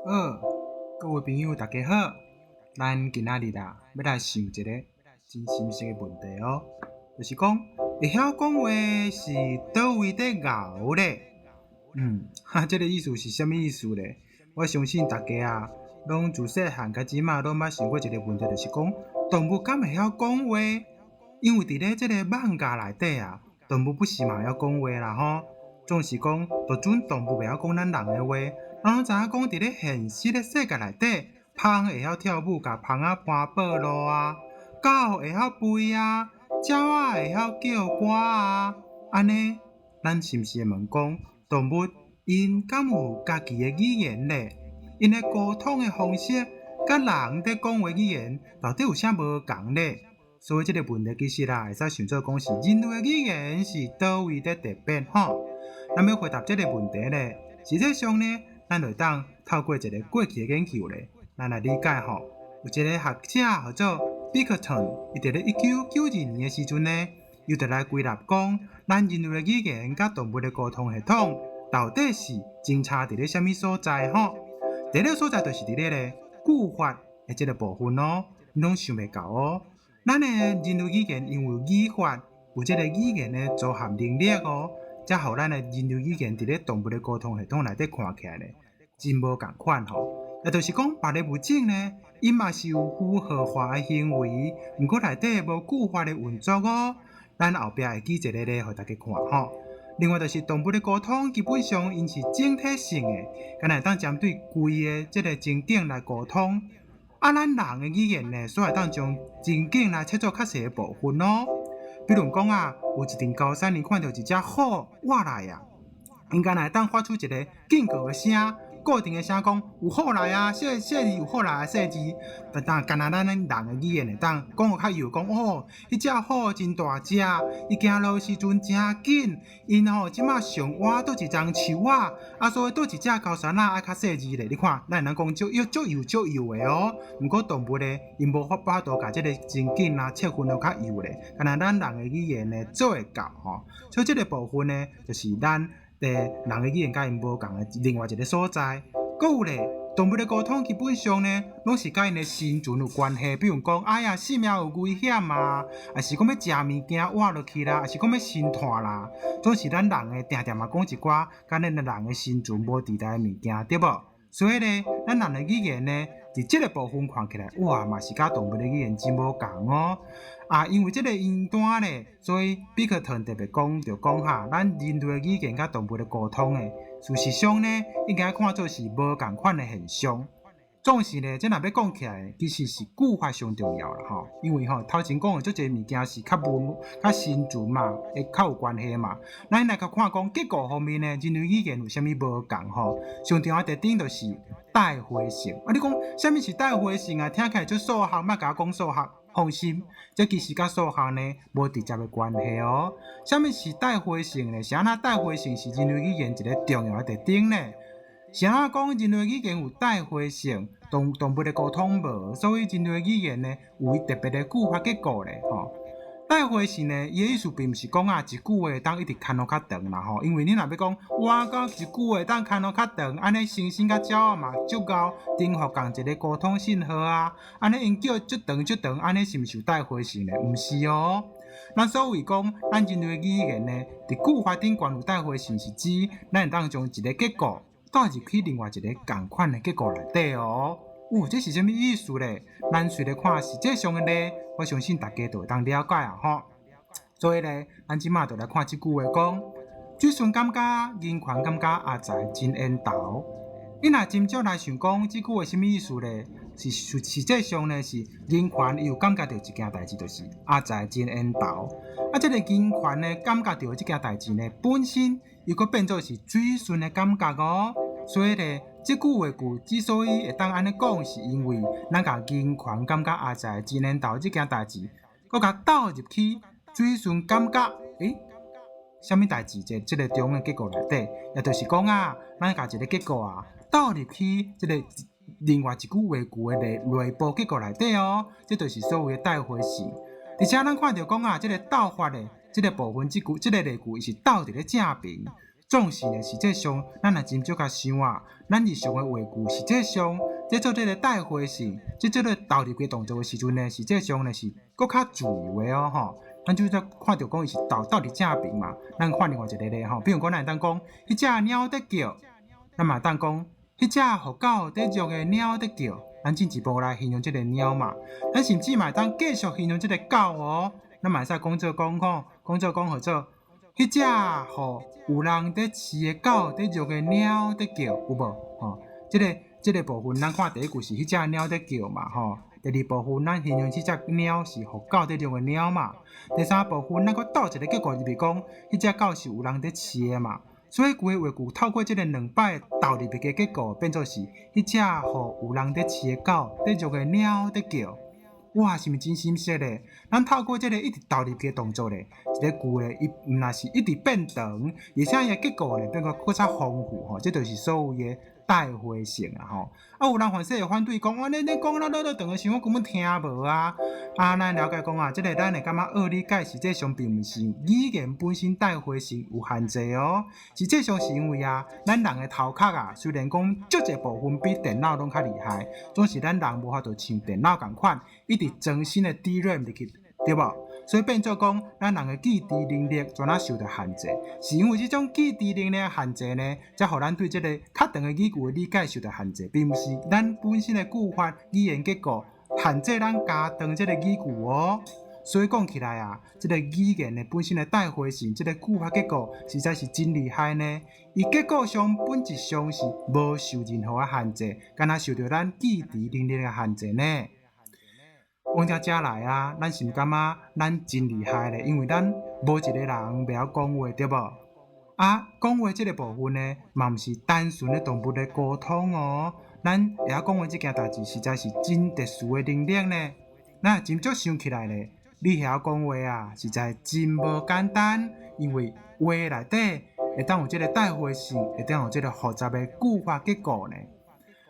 好，各位朋友，大家好。咱今仔日啊，欲來想一个真深邃的問題哦，就是講會曉講話是佗位佇𠢕咧？哈，這个意思是啥物意思咧？我相信大家啊，攏自細漢到這馬攏捌想過一个問題，就是講動物敢會曉講話？因為佇咧這个艋舺內底啊，動物不時嘛會曉講話啦吼。總是講，就準動物袂曉講咱人的話，咱攏知影講佇咧現實的世界內底，蜂會曉跳舞，共蜂仔盤報路啊；狗會曉飛啊，鳥仔會曉叫歌啊。按呢，咱是毋是會問講，動物𪜶敢有家己的語言咧？𪜶的溝通的方式，佮人佇講話語言到底有啥無仝咧？所以這个問題其實啊，會使想做講是人類的語言是佗位佇特別吼。咱欲回答這个問題咧，實際上呢，咱就會當透過一个過去的研究咧，咱來理解吼。有一个學者號做 Bickerton，伊佇咧1992年的時陣呢，伊就來歸納講，咱人類的語言佮動物的溝通系統到底是相差佇咧啥物所在吼？第一个所在就是佇咧咧句法的這个部分哦，你攏想袂到哦。咱的人類語言因為語法有這个語言的組合能力哦，才予咱的人類語言佇咧動物的溝通系統內底看起來咧，真無仝款吼。也就是講，別个物種呢，𪜶嘛是有符號化的行為，毋過內底無句法的運作哦。咱後壁會舉一个例予大家看吼。另外就是動物的溝通，基本上𪜶是整體性的，敢若會當針對規个這个情景來溝通。啊，咱人的語言呢，煞會當將情景來切做較細的部分哦。比如講啊，有一陣高山，𪜶看著一隻虎倚來啊，𪜶敢若會當發出一个警告的聲，固定的聲講有虎來啊，細細字有虎來啊，細字。但但敢若咱人的語言會當講予較幼，講哦，彼隻虎真大隻，伊行路時陣誠緊，𪜶吼這馬上倚佗一叢樹仔，啊，所以佗一隻高山仔愛較細膩咧。你看，咱會當講足幼足幼足幼的哦。毋過動物咧，𪜶無法度共這个情景啊切分予較幼咧，敢若咱人的語言呢做會到吼。所以這个部分呢，就是咱佇人的語言佮𪜶無仝的另外一个所在。閣有咧，動物的溝通基本上呢，攏是佮𪜶的生存有關係。比如講，哎呀，性命有危險啊，抑是講欲食物件倚落去啦，抑是講欲生湠啦，總是咱人的定定嘛講一寡佮咱的人的生存無佇內的物件，對無？所以咧，咱人的語言呢，佇這个部分看起來，哇，嘛是佮動物的語言真無仝哦。啊，因為這个因端咧，所以比克頓特別講，就講哈，咱人類的語言佮動物的溝通的，事實上呢，應該看做是無仝款的現象。總是呢，這若欲講起來，其實是句法上重要啦吼。因為吼，頭前講的足濟物件是較文、較生存嘛，會較有關係嘛。咱來較看講結構方面呢，人類語言有啥物無仝吼？上重要的特點就是帶回性。啊，你講啥物是帶回性啊？聽起來足數學，莫共我講數學。放心，這其實佮數學呢無直接的關係哦。啥物是帶回性呢？是按怎帶回性是人類語言一个重要的特點呢？是按怎講人類語言有帶回性，動物的溝通無，所以人類語言呢有伊特別的句法結構咧吼。帶回性呢，伊的意思並毋是講啊一句話會當一直牽予較長啦吼，因為你若欲講我講一句話會當牽予較長，按呢猩猩佮鳥仔嘛足𠢕重複仝一个溝通信號啊，按呢𪜶叫足長足長，按呢是毋是有帶回性呢？毋是哦。咱所謂講，咱人類語言呢，佇句法頂懸有帶回性，是指咱會當將一个結構帶入去另外一个仝款的結構內底哦。有，這是啥物意思咧？咱隨咧看實際上的例，我相信大家就會當了解啊吼。所以咧，咱這馬就來看這句話講：水順感覺銀環感覺阿財真緣投。你若斟酌來想講，這句話啥物意思咧？是實際上呢，是銀環伊有感覺著一件代誌，就是阿財真緣投。啊，這个銀環呢，感覺著這件代誌呢，本身又閣變做是水順的感覺哦。所以咧，這句話句之所以會當按呢講，是因為咱共銀環感覺阿財真緣投這件代誌，閣共倒入去水順感覺，欸，啥物代誌？這個中的結構內底，也就是講啊，咱共一個結構啊，倒入去這个另外一句話句的內部結構內底哦，這就是所謂的帶回性。而且咱看著講啊，這个鬥法的這个部分，這句這个例句，伊是鬥佇咧正爿。總是呢，實際上，咱若真少共想啊，咱日常的話句，實際上，這做這个帶回性，這做咧投入的動作的時陣呢，實際上呢是閣較自由的哦，吼。咱就則看著講伊是倒倒佇正爿嘛，咱看另外一个咧吼，比如講咱會當講，彼隻貓佇叫，咱嘛會當講，彼隻予狗佇虐的貓佇叫，咱進一步來形容這个貓嘛。咱甚至嘛會當繼續形容這个狗哦，咱嘛會使講做講吼，講做講號做，彼隻予有人佇飼的狗佇虐的貓佇叫，有無？吼，這个部分咱看第一句是彼隻貓佇叫嘛，吼。第二部分咱形容這隻貓是予狗佇虐的貓嘛。第三部分咱閣倒一个結構入去講，彼隻狗是有人佇飼的嘛。所以規个話句透過這个兩擺投入去的結構，變做是彼隻予有人佇飼的狗佇虐的貓佇叫。哇，是毋是真深色咧？咱透過這个一直投入去的動作咧，一个句咧，伊毋但是一直變長，而且伊的結構咧變閣閣較豐富吼。這就是所謂的帶回性啊吼。啊，有人凡勢會反對講，哇，你講了了長的時，我根本聽無啊。啊，咱了解講啊，這个咱會感覺惡理解，實際上並毋是語言本身帶回性有限制哦。實際上是因為啊，咱人的頭殼啊，雖然講足濟部分比電腦攏較厲害，總是咱人無法度像電腦仝款，一直裝新的 DRAM 入去，對無？所以變做講，咱人的記憶能力全啊受著限制，是因為這種記憶能力的限制呢，才予咱對這个較長的語句的理解受著限制，並毋是咱本身的句法語言結構限制咱加長這个語句哦。所以講起來啊，這个語言的本身的帶回性，這个句法結構實在是真厲害呢。伊結構上本質上是無受任何的限制，干焦受著咱記憶能力的限制呢。講這遮來啊，咱是毋感覺咱真厲害咧？因為咱無一个人袂曉講話，對無？啊，講話這个部分呢，嘛毋是單純的動物的溝通哦。咱會曉講話這件代誌，實在是真特殊的能力呢。咱真少想起來咧，你會曉講話啊，實在真無簡單，因為話內底會當有這个帶回性，會當有這个複雜的句法結構呢。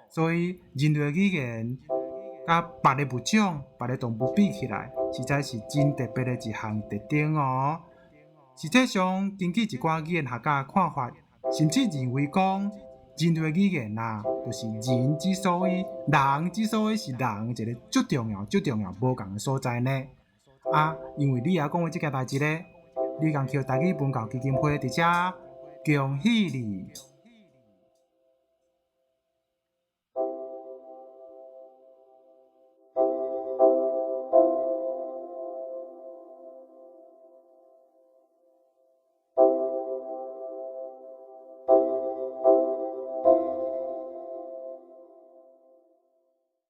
所以人類語言佮別个物種、別个動物比起來，實在是真特別的一項特徵哦。實際上，根據一寡語言學家看法，甚至認為講，人類語言啊，就是人之所以是人，一个足重要、足重要無仝的所在呢。啊，因為你會曉講話這件代誌咧，李江橋台語文教基金會佇遮恭喜你。